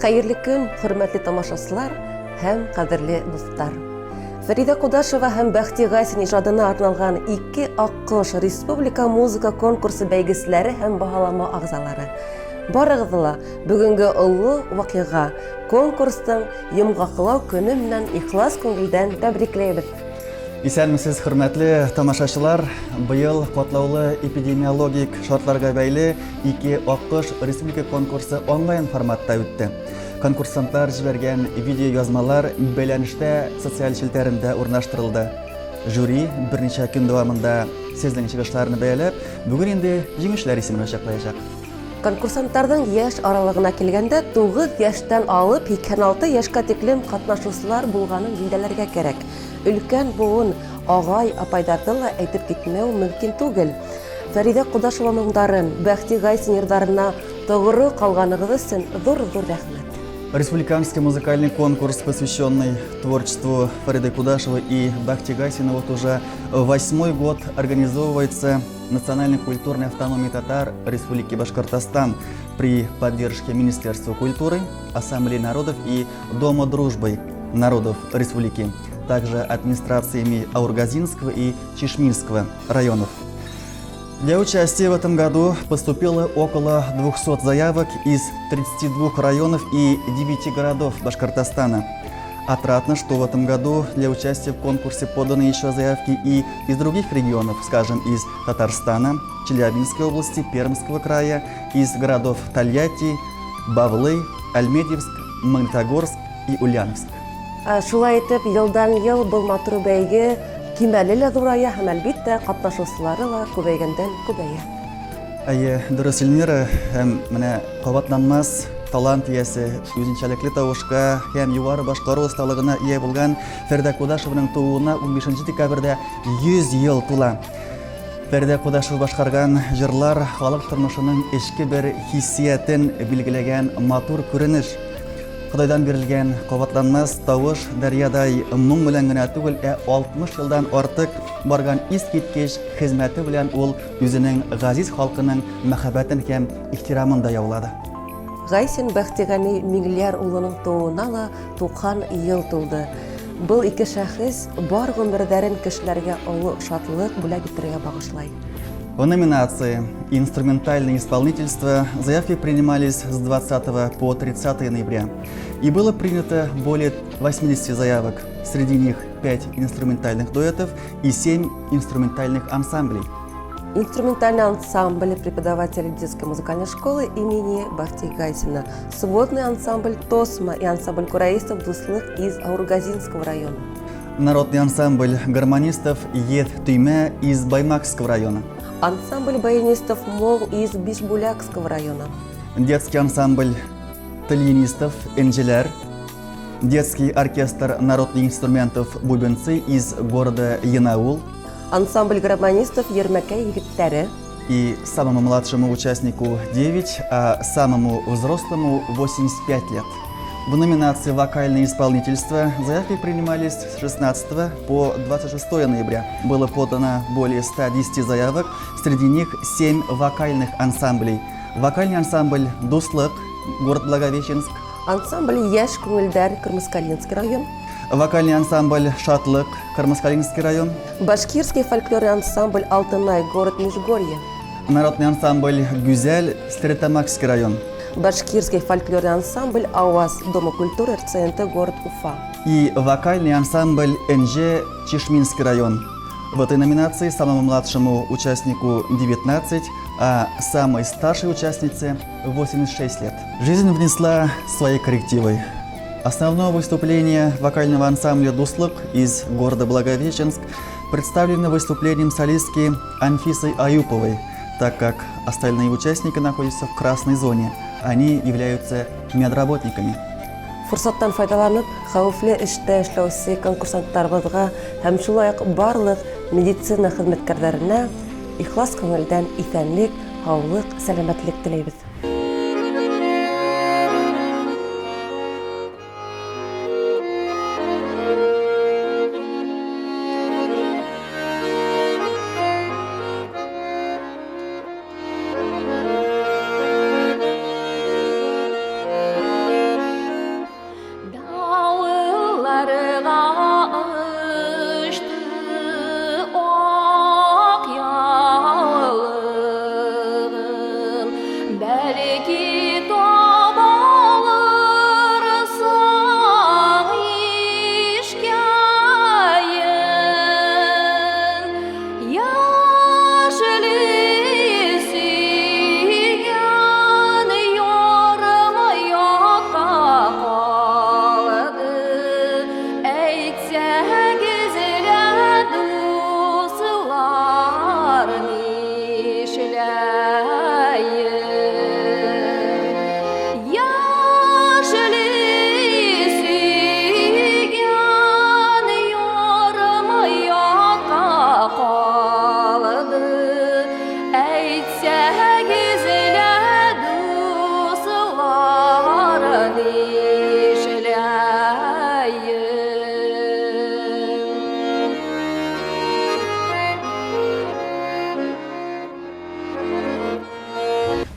Хәерле көн, хөрмәтле тамашачылар һәм кадерле дуслар. Фәридә Кудашева һәм Бәхти Гайсин иҗадына арналган Ике аккош республика музыка конкурсы бәйгеселәре һәм баһалама агъзалары. Барыгызны ла бүгенге олы вакыйга, конкурсның йомгаклау көне белән ихлас күңелдән тәбрикләйбез. Исәнмесез, хөрмәтле тамашачылар! Быел катлаулы эпидемиологик шартларга бәйле Ике аккош республика конкурсы онлайн форматта үтте. Конкурсантлар җибәргән видеоязмалар бәйләнештә социаль челтәрендә урнаштырылды. Жюри берничә көн дәвамында сезнең чыгышларны бәяләп, бүген инде җиңүчеләр исемен ачыклаячак. Конкурсантларның яшь аралыгына килгәндә, 9 яшьтән алып 86 яшькә тиклем катнашучылар булганын билдәләргә кәрәк. Өлкән буын агай, апайларны ла әйтеп китмәү мөмкин түгел. Фәридә Кудашева моңдарын, Бәхти Гайсин йырдарына тогры калганыгыз өчен зур-зур рәхмәт. Республиканский музыкальный конкурс, посвященный творчеству Фариды Кудашевой и Бахти Гайсина, вот уже восьмой год организовывается Национальной культурной автономии татар Республики Башкортостан при поддержке Министерства культуры, Ассамблеи народов и Дома дружбы народов республики, также администрациями Аургазинского и Чишминского районов. Для участия в этом году поступило около 200 заявок из 32 районов и 9 городов Башкортостана. Отрадно, что в этом году для участия в конкурсе поданы еще заявки и из других регионов, скажем, из Татарстана, Челябинской области, Пермского края, из городов Тольятти, Бавлы, Альметьевск, Магнитогорск и Ульяновск. Шулай итеп, елдан-ел был матур бәйге кимәле лә зурая һәм, әлбиттә, катнашучылары ла күбәйгәндән күбәя. Әйе, дөрес, Эльмира, һәм менә кабатланмас талант иясе, үзенчәлекле тавышка һәм югары башкару осталыгына ия булган Фәридә Кудашеваның тууына 15 декабрьдә 100 ел тула. Фәридә Кудашева башкарган җырлар халык тормышының эчке бер хиссиятен билгеләгән матур күренеш. Ходайдан бирелгән кабатланмас тавыш дәрьядай моң белән генә түгел, ә 60 елдан артык барган искиткеч хезмәте белән ул үзенең газиз халкының мәхәббәтен һәм ихтирамын да яулады. Гайсин Бәхтигани Миңлияр улының тууына ла 90 ел тулды. Был ике шәхес бар гомерләрен кешеләргә олы шатлык бүләк итәргә багышлай. В номинации «Инструментальное исполнительство» заявки принимались с 20 по 30 ноября. И было принято более 80 заявок. Среди них 5 инструментальных дуэтов и 7 инструментальных ансамблей. Инструментальный ансамбль преподавателей детской музыкальной школы имени Бахти Гайсина, сводный ансамбль «Тосма» и ансамбль кураистов «Дуслык» из Аургазинского района. Народный ансамбль гармонистов «Ед Түймә» из Баймакского района. Ансамбль баянистов «Мол» из Бишбулякского района. Детский ансамбль тальянистов «Энджелер». Детский оркестр народных инструментов «Бубенцы» из города Янаул. Ансамбль гармонистов «Ермәкәй егетләре». И самому младшему участнику 9, а самому взрослому 85 лет. В номинации «Вокальное исполнительство» заявки принимались с 16 по 26 ноября. Было подано более 110 заявок, среди них 7 вокальных ансамблей. Вокальный ансамбль «Дуслык», город Благовещенск. Ансамбль «Яшь күңелдәр», Кырмыскалинский район. Вокальный ансамбль «Шатлык», Кырмыскалинский район. Башкирский фольклорный ансамбль «Алтынай», город Межгорье. Народный ансамбль «Гюзель», Стерлитамакский район. Башкирский фольклорный ансамбль «Ауаз», Дома культуры РЦНТ, город Уфа. И вокальный ансамбль «НЖ», Чишминский район. В этой номинации самому младшему участнику 19, а самой старшей участнице 86 лет. Жизнь внесла свои коррективы. Основное выступление вокального ансамбля «Дуслык» из города Благовещенск представлено выступлением солистки Анфисы Аюповой, так как остальные участники находятся в красной зоне. Они являются медработниками. Форсаттан файдаланып, хәвефле эштә эшләүче конкурсантларыбызга һәм шулай ук барлык медицина хезмәткәрләренә ихлас күңелдән исәнлек, һаулык, сәламәтлек теләйбез.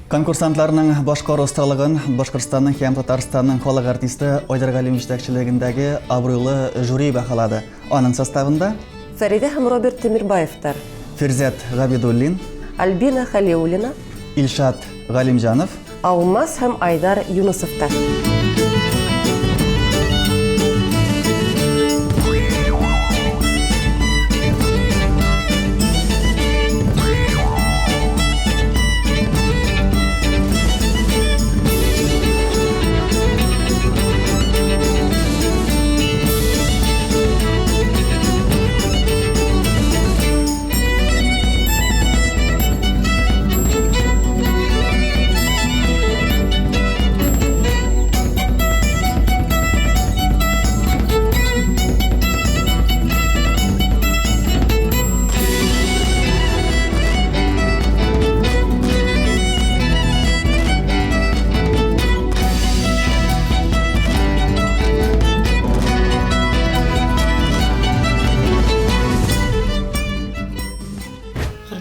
Конкурсантларның башкару осталыгын Башкортстанның һәм Татарстанның халык артисты Айдар Галимов җитәкчелегендәге абруйлы жюри бәһалады. Аның составында Фәридә һәм Роберт Тимирбаевтар, Фирзәт Габидуллин, Альбина Хәлиуллина, Илшат Галимҗанов, Алмаз һәм Айдар Юнысовтар.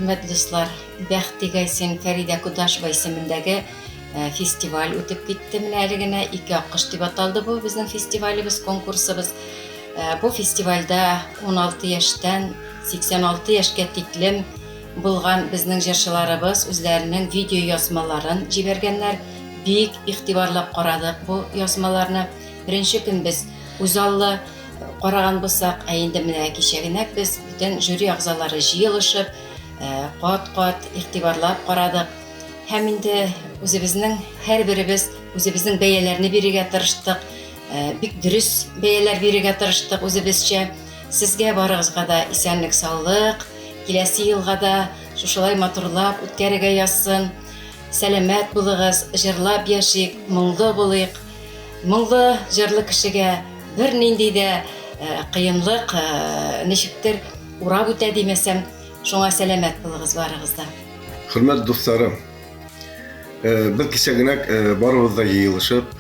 Хөрмәтле дуслар, Бәхти Гайсин Фәридә Кудашева исемендәге э, фестиваль үтеп китте. Менә әле генә ике аккош дип аталды бу безнең фестивалебез, конкурсыбыз. Э, бу фестивальдә 16 яшьтән 86 яшькә тиклем булган безнең җырчыларыбыз үзләренең видео язмаларын җибәргәннәр. Бик игътибарлап карадык бу язмаларны. Беренче көн без үзаллы караган булсак, ә инде менә кичәгенәк без бөтен жюри әгъзалары җыелышып, э, кат-кат игътибарлап карадык. Һәм инде үзебезнең һәрберебез үзебезнең бәяләрне бирергә тырыштык. Э, бик дөрес бәяләр бирергә тырыштык үзебезчә. Сезгә барыгызга да исәнлек-саулык, киләсе елга да шушылай матурлап үткәрергә язсын. Сәламәт булыгыз, җырлап яшик, моңлы булыйк. Моңлы җырлы кешегә бернинди дә э, кыенлык э, ничектер урап үтә димәсәм, шуңа сәламәт булыгыз барыгыз да. Хөрмәтле дусларым, э, без кичәгенәк барыбыз да җыелышып,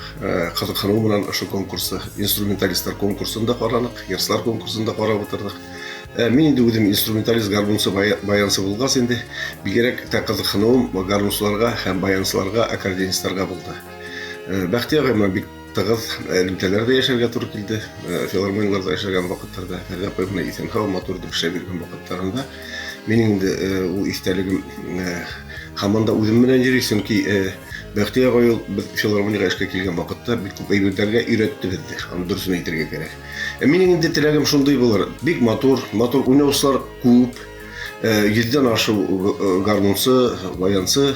кызыксыну белән ошо конкурсы, инструменталистлар конкурсын да карадык, җырчылар конкурсын да карап утырдык. Мин инде үзем инструменталист, гармунчы, баянчы булгач инде, бигрәк тә кызыксынуым гармунчыларга һәм баянчыларга, аккордеонистларга булды. Э, Бәхти агай белән бик тыгыз элемтәләрдә яшәргә туры килде. Э, филармонияләрдә яшәгән вакытларда, Фәридә апай белән исән-һау матур итеп эшләп йөргән вакытларында минем инде э, ул истәлегем һаман да үзем белән йөри, чөнки Бәхти агай ул без филармониягә эшкә килгән вакытта бик күп әйберләргә өйрәтте безне, аны дөресен әйтергә кирәк. Минем инде теләгем шундый булыр, бик матур, матур уйнаучылар күп, йөздән ашу гармунчы, баянчы,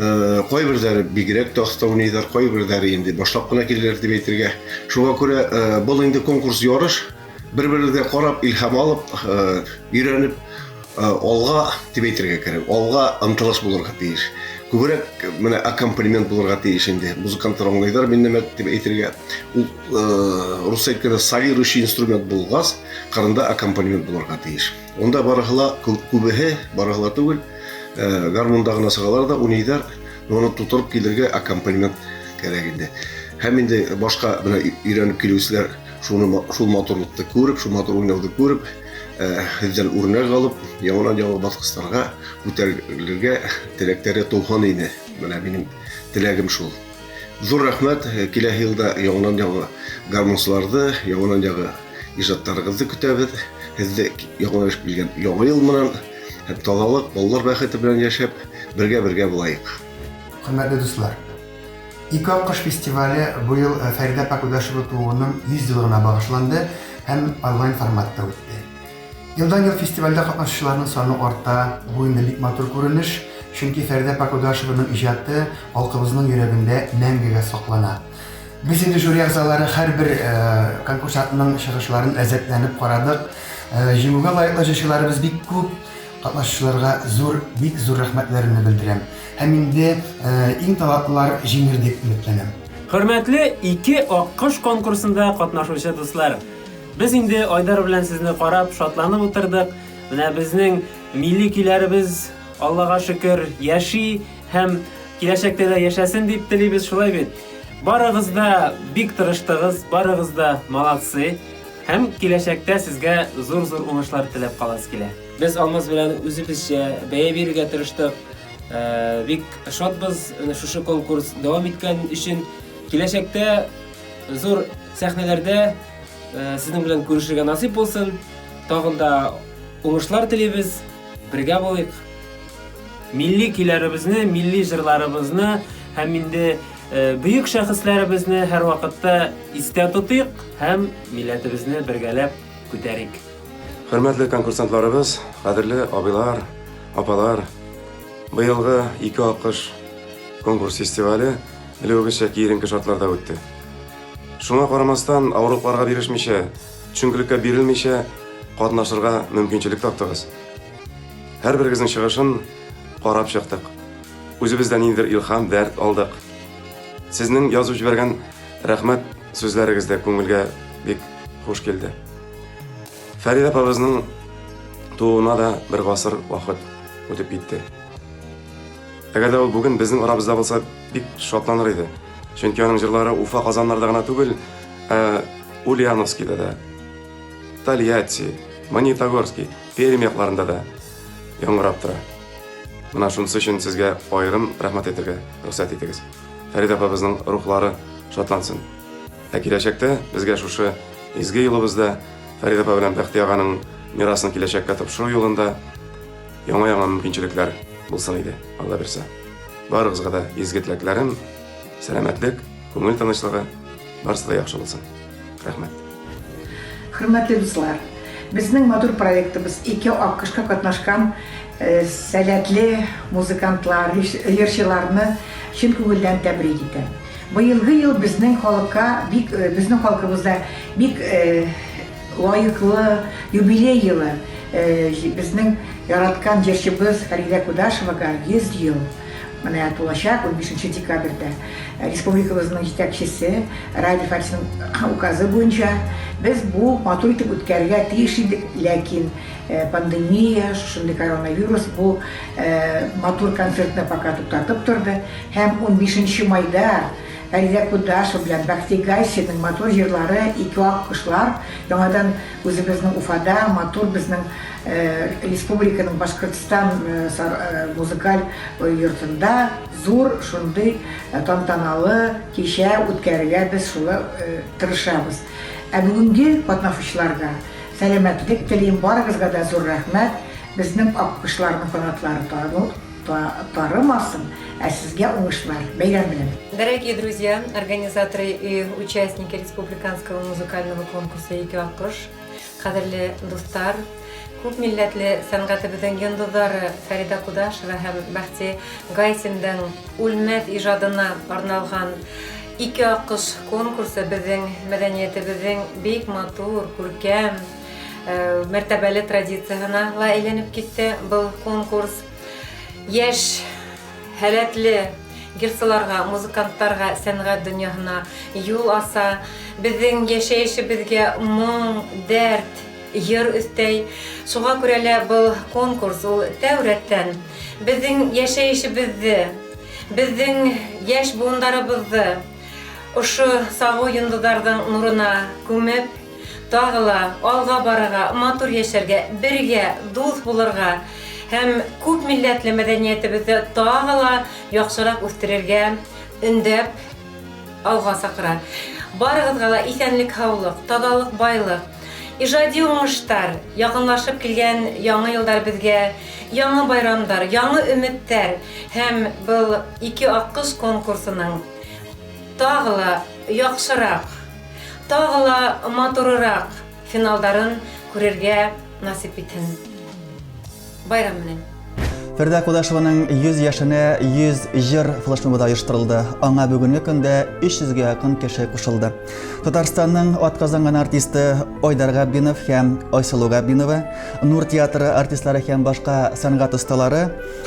Э, кайберләре бигрәк тә оста уйныйлар, кайберләре инде башлап кына киләләр дип әйтергә. Шуңа күрә э, был инде конкурс ярыш, бер-беребезгә карап, илһам алып, э, өйрәнеп, алга дип әйтергә кирәк. Алга омтылыш булырга тиеш. Күбрәк менә аккомпанемент булырга тиеш инде. Музыкантлар аңлыйлар мин нәмә дип әйтергә. Ул русча әйткәндә солирующий инструмент булгач, кырында аккомпанемент булырга тиеш. Онда барыгыла күбеһе, барыгыла түгел, э, гармунда гына чыгалар да уйныйлар, но аны тутырып килергә аккомпанемент кирәк инде. Һәм инде башка менә өйрәнеп килүчеләр шуны шул матурлыкны күреп, шул матур уйнауны күреп, э, һездән үрнәк алып, яңадан яңа баскычларга күтәрелергә теләкләре туган иде. Менә минем теләгем шул. Зур рәхмәт, киләһе елда яңадан яңа гармунчыларны, яңадан яңа иҗатларыгызны көтәбез. Һеҙҙе яңа килгән яңа ел менән һәм тазалык, балалар бәхете белән яшәп, бергә-бергә булайык. Хөрмәтле дуслар, Ике аккош фестивале бу ел э, Фәридә апа Кудашева тууының 100 еллыгына багышланды һәм онлайн форматта үтте. Елдан-ел фестивальдә катнашучыларның саны арта, бу инде бик матур күренеш, чөнки Фәридә апа Кудашеваның иҗаты халкыбызның йөрәгендә мәңгегә саклана. Без инде жюри әгъзалары һәрбер конкурсантның чыгышларын ләззәтләнеп карадык. Җиңүгә лаеклы җырчыларыбыз бик күп. Катнашучыларга зур, бик зур рәхмәтләремне белдерәм. Һәм инде иң талантлылар җиңер дип өметләнәм. Хөрмәтле Ике аккош конкурсында катнашучы дуслар! Без инде Айдар белән сезне карап, шатланып утырдык. Менә безнең милли көйләребез, Аллага шөкер, яши һәм киләчәктә дә яшәсен дип телибез, шулай бит? Барыгыз да бик тырыштыгыз, барыгыз да молодцы. Һәм киләчәктә сезгә зур-зур уңышлар теләп каласы килә. Без Алмаз белән үзебезчә бәя бирергә тырыштык. Бик шатбыз менә шушы конкурс дәвам иткән өчен. Киләчәктә зур сәхнәләрдә сезнең белән күрешергә насыйп булсын. Тагын да уңышлар телибез. Бергә булыйк. Милли көйләребезне, милли җырларыбызны һәм инде бөек шәхесләребезне һәрвакытта истә тотыйк һәм милләтебезне бергәләп күтәрик. Хөрмәтле конкурсантларыбыз, кадерле абыйлар, апалар, быелгы Ике аккош конкурс фестивале элегегезчә киеренке шартларда үтте. Шуңа карамастан, авырлыкларга бирешмичә, төшенкелеккә бирелмичә катнашырга мөмкинчелек таптыгыз. Һәрберегезнең чыгышын карап чыктык. Үзебез дә ниндидер илһам, дәрт алдык. Сезнең язып җибәргән рәхмәт сүзләрегез дә күңелгә бик хуш килде. Фәридә апабызның тууына да бер гасыр вакыт үтеп китте. Әгәр дә ул бүген безнең арабызда булса, бик шатланыр иде. Чөнки аның җырлары Уфа, Казаннарда гына түгел, ә Ульяновскийда да, Тольятти, Магнитогорский, Пермь якларында да яңгырап тора. Менә шунысы өчен сезгә аерым рәхмәт әйтергә рөхсәт итегез. Фәридә апабызның рухлары шатлансын. Ә киләчәктә безгә шушы изге юлыбызда Фәридә апа белән Бәхти аганың мирасын киләчәккә тапшыру юлында яңа-яңа мөмкинчелекләр булсын иде, Алла бирсә. Барыгызга да изге теләкләрем, сәламәтлек, күңел тынычлыгы, барысы да яхшы булсын. Рәхмәт. Хөрмәтле дуслар, безнең матур проектыбыз Ике аккошка катнашкан сәләтле музыкантлар, җырчыларны чын күңелдән тәбрик итәм. Быелгы ел безнең халыкка бик, безнең халкыбызда бик лаеклы юбилей елы. Безнең яраткан җырчыбыз Фәридә Кудашевага 100 ел менә тулачак, 15 декабрьдә. Республикабызның җитәкчесе Радий Фәритовичның указы буенча без бу матур итеп үткәрергә тиеш идек, ләкин пандемия, шушындый коронавирус бу матур концертны пока туктатып торды. Һәм унбишенче майда Фәридә Кудашева белән Бәхти Гайсинның матур җырлары Ике ак кошлар яңадан үзебезнең Уфада матур безнең республиканың Башкортстан музыкаль йортында зур шундый тантаналы кичә үткәрергә без шулай тырышабыз. Ә бүгенге катнашучыларга сәламәтлек телим, барыгызга да зур рәхмәт, безнең ак кошларның канатлары тарымасын, ә сезгә уңышлар. Бәйрәм белән! Дорогие друзья, организаторы и участники республиканского музыкального конкурса Ике аккош, кадерле дуслар, күп милләтле сәнгатебезнең йондызлары Фәридә Кудашева һәм Бәхти Гайсинның үлмәс иҗадына арналган Ике аккош конкурсы безнең мәдәниятебезнең бик матур, күркәм, мәртәбәле традициясенә ла әйләнеп китте был конкурс. Яшь, һәләтле герцыларга, музыкантларга сәнгать дөньясына юл аса, безнең яшәешебезгә моң, дәрт, йыр өстәй. Шуңа күрә лә был конкурс ул тәү рәттән безнең яшәешебезне, безнең яшь буындарыбызны ошо сагу йондызларның нурына күмеп, Тагы ла алга барырга, матур яшәргә, бергә, дус булырга һәм күп милләтле мәдәниятебезне тагы ла яхшырак үстерергә өндәп алга чакыра. Барыгызга ла исәнлек-һаулык, тазалык-байлык, иҗади уңыштар, якынлашып килгән Яңа елдар безгә яңа байрамдар, яңа өметтәр һәм был Ике аккош конкурсының тагы ла яхшырак, Тагы ла матурырак финалдарын күрергә насыйп итһен. Байрам белән! Фәридә Кудашеваның 100 яшенә 100 җыр флешмобы да оештырылды. Аңа бүгенге көндә 300 гә якын кеше кушылды. Татарстанның атказанган артисты Айдар Габдинов һәм Айсылу Габдинова, Нур театры артистлары һәм башка сәнгать осталары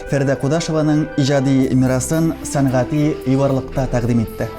Фәридә Кудашеваның иҗади мирасын сәнгати югарлыкта тәкъдим итте.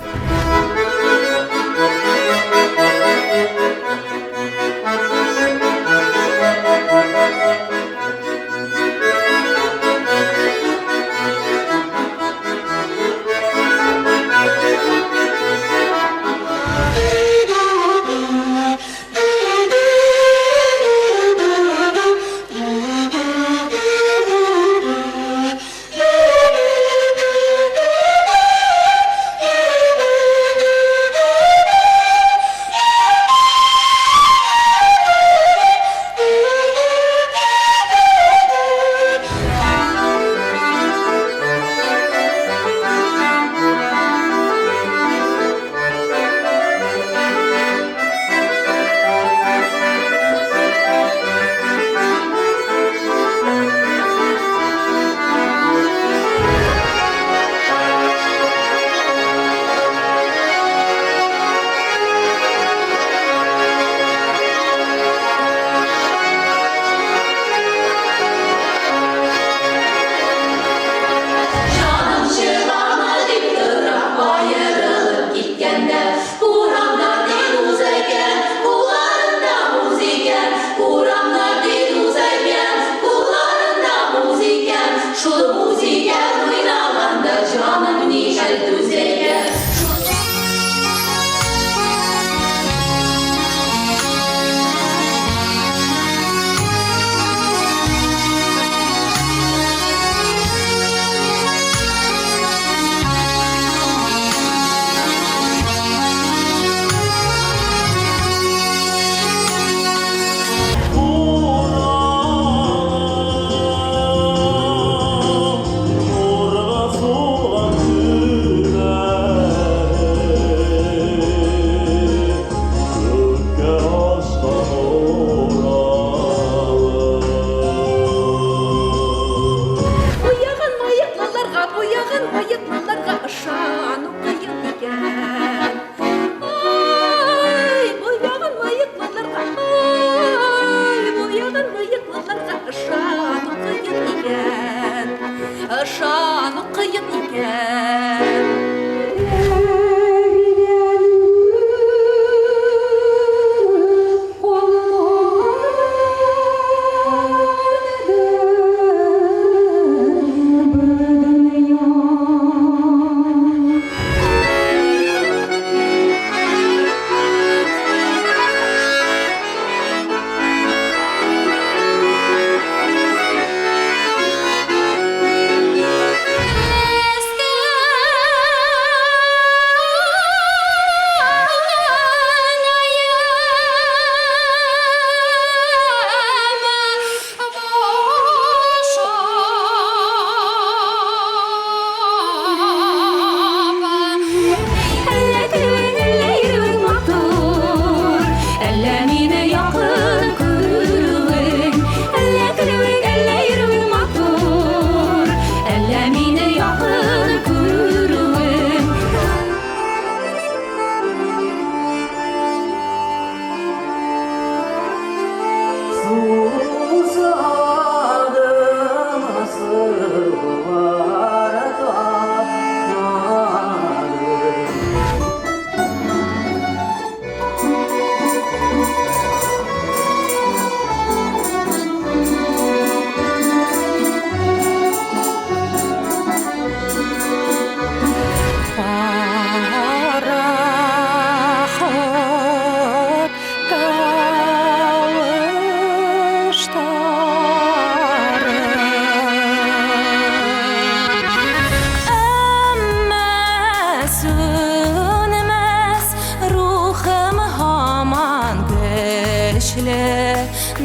Ышану кыен икән.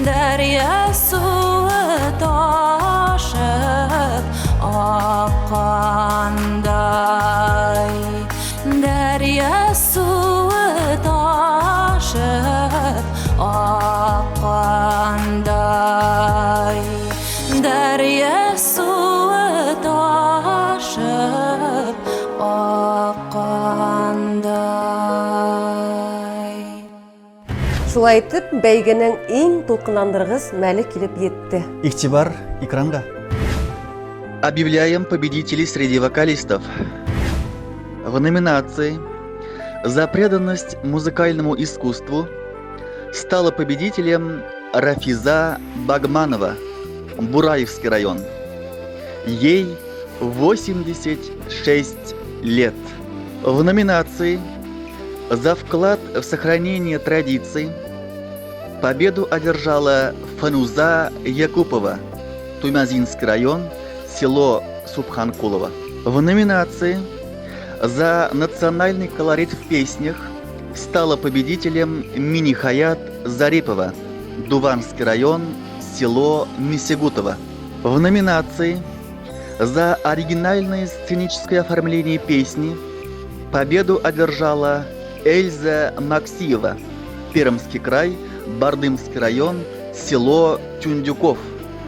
Дәрья суы ташып аккандай. Дәрья суы ташып аккандай. Дәрья суы ташып аккандай. Шулай итеп, бәйгенең иң тулкынландыргыч мәле килеп етте. Игътибар экранга. Объявляем победителей среди вокалистов. В номинации «За преданность музыкальному искусству» стала победителем Рафиза Багманова, Бураевский район. Ей 86 лет. В номинации «За вклад в сохранение традиций» победу одержала Фануза Якупова, Туймазинский район, село Субханкулово. В номинации «За национальный колорит в песнях» стала победителем Минихаят Зарипова, Дуванский район, село Мисегутово. В номинации «За оригинальное сценическое оформление песни» победу одержала Эльза Максиева, Пермский край, Бардымский район, село Тюндюков.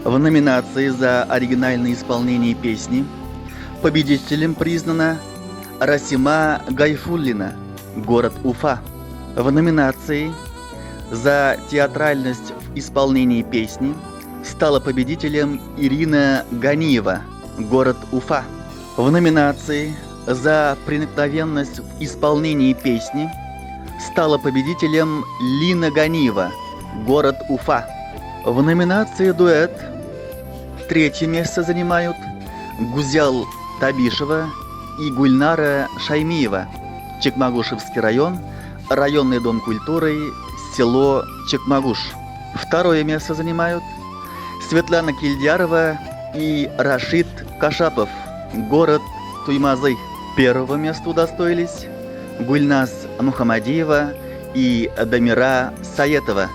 В номинации «За оригинальное исполнение песни» победителем признана Расима Гайфуллина, город Уфа. В номинации «За театральность в исполнении песни» стала победителем Ирина Ганиева, город Уфа. В номинации «За проникновенность в исполнении песни» стала победителем Лина Ганиева, город Уфа. В номинации «Дуэт» третье место занимают Гузял Табишева и Гульнара Шаймиева, Чекмагушевский район, районный дом культуры, село Чекмагуш. Второе место занимают Светлана Кильдярова и Рашид Кашапов, город Туймазы. Первого места удостоились Гульнас Мухамадиева и Дамира Саетова,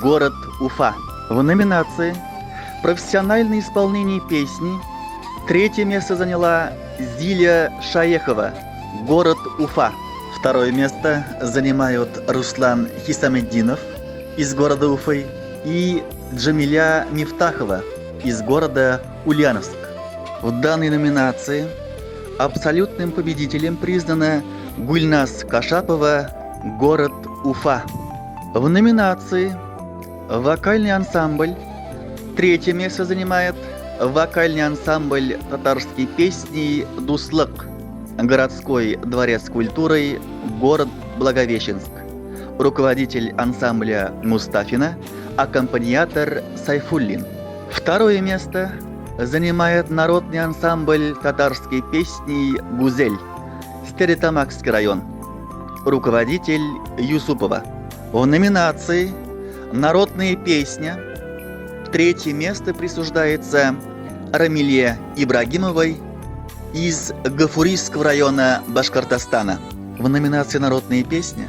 город Уфа. В номинации «Профессиональное исполнение песни» третье место заняла Зиля Шаехова, город Уфа. Второе место занимают Руслан Хисаметдинов из города Уфы и Джамиля Мифтахова из города Ульяновск. В данной номинации абсолютным победителем признана Гульнас Кашапова, город Уфа. В номинации «Вокальный ансамбль» третье место занимает вокальный ансамбль татарские песни «Дуслык», городской дворец культуры, город Благовещенск. Руководитель ансамбля Мустафина, аккомпаниатор Сайфуллин. Второе место занимает народный ансамбль татарской песни «Гузель», Стерлитамакский район. Руководитель Юсупова. В номинации «Народная песня» третье место присуждается Рамиле Ибрагимовой из Гафурийского района Башкортостана. В номинации «Народная песня»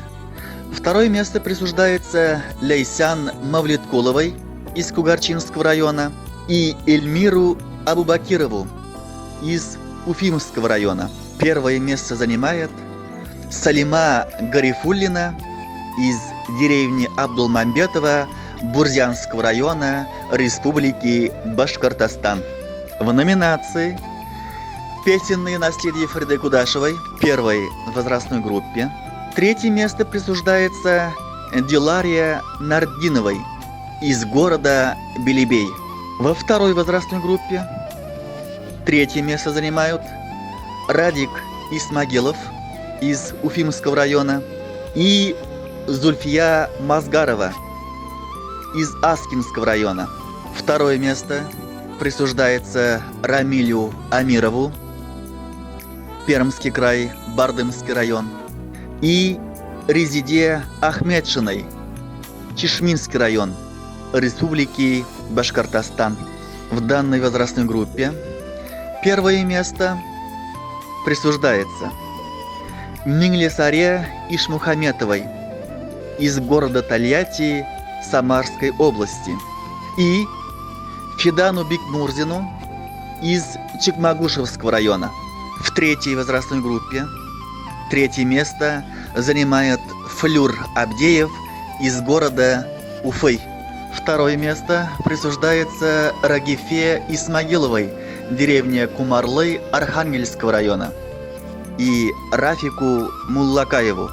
второе место присуждается Лейсян Мавлеткуловой из Кугарчинского района и Эльмиру Абубакирову из Уфимского района. Первое место занимает Салима Гарифуллина из деревни Абдулмамбетова Бурзянского района Республики Башкортостан. В номинации «Песенные наследие Фариды Кудашевой» первой возрастной группе третье место присуждается Дилария Нардиновой из города Белебей. Во второй возрастной группе третье место занимают Радик Исмагилов из Уфимского района и Зульфия Мазгарова из Аскинского района. Второе место присуждается Рамилю Амирову, Пермский край, Бардымский район, и Резиде Ахмедшиной, Чишминский район, Республики Башкортостан. В данной возрастной группе первое место присуждается Минглисаре Ишмухаметовой из города Тольятти Самарской области и Фидану Бекмурзину из Чекмагушевского района. В третьей возрастной группе третье место занимает Флюр Абдеев из города Уфы. Второе место присуждается Рагифе Исмагиловой, деревня Кумарлы Архангельского района, и Рафику Муллакаеву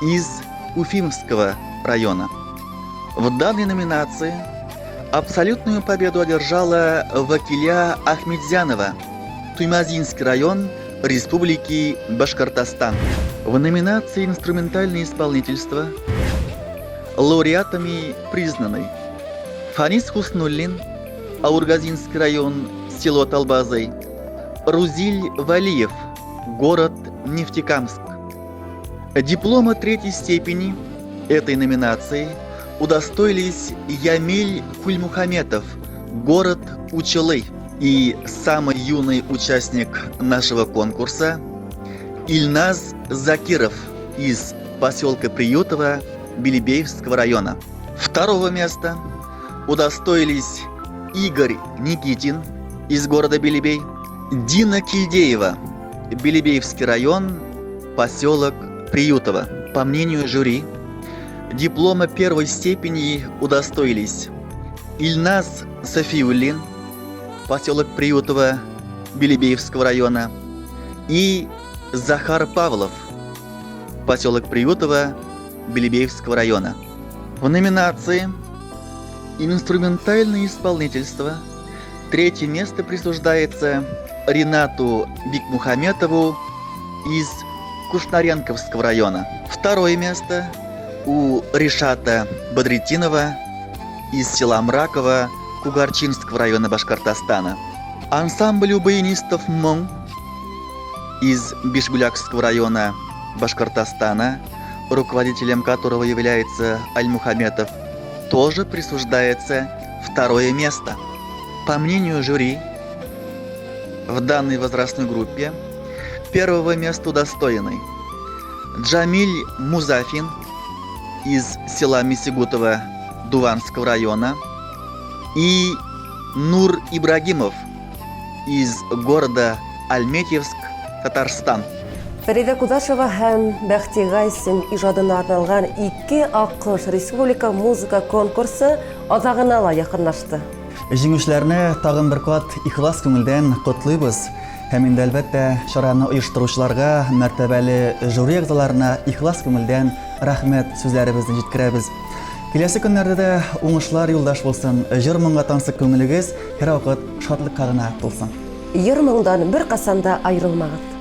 из Уфимского района. В данной номинации абсолютную победу одержала Вакиля Ахмедзянова, Туймазинский район Республики Башкортостан. В номинации «Инструментальное исполнительство» лауреатами признаны Фанис Хуснуллин, Аургазинский район, село Талбазы, Рузиль Валиев, город Нефтекамск. Диплома третьей степени этой номинации удостоились Ямиль Кульмухаметов, город Учалы, и самый юный участник нашего конкурса Ильназ Закиров из поселка Приютово Белебеевского района. Второго места удостоились Игорь Никитин из города Белебей, Дина Кильдеева, Белебеевский район, поселок Приютово. По мнению жюри, диплома первой степени удостоились Ильназ Софиуллин, поселок Приютово Белебеевского района, и Захар Павлов, поселок Приютово Белебеевского района. В номинации «Инструментальное исполнительство» третье место присуждается Ринату Бекмухаметову из Кушнаренковского района. Второе место у Ришата Бадретдинова из села Мраково Кугарчинского района Башкортостана. Ансамблю баянистов «Моң» из Бишбулякского района Башкортостана, руководителем которого является Альмухаметов, тоже присуждается второе место. По мнению жюри, в данной возрастной группе первого места удостоены Джамиль Музафин из села Мисигутово Дуванского района и Нур Ибрагимов из города Альметьевск, Татарстан. Фәридә Кудашева һәм Бәхти Гайсин ижадына арналган Ике аккош республика музыка конкурсы азагына ла якынлашты. Җиңүчеләрне тагын бер кат ихлас күңелдән котлыйбыз. Һәм инде, әлбәттә, чараны оештыручыларга, мәртәбәле жюри әгъзаларына ихлас күңелдән рәхмәт сүзләребезне җиткерәбез. Киләсе көннәрдә дә уңышлар юлдаш булсын, җыр-моңга тансык күңелегез һәрвакыт шатлыкка гына тулсын. Йыр-моңдан беркасан да аерылмагыз.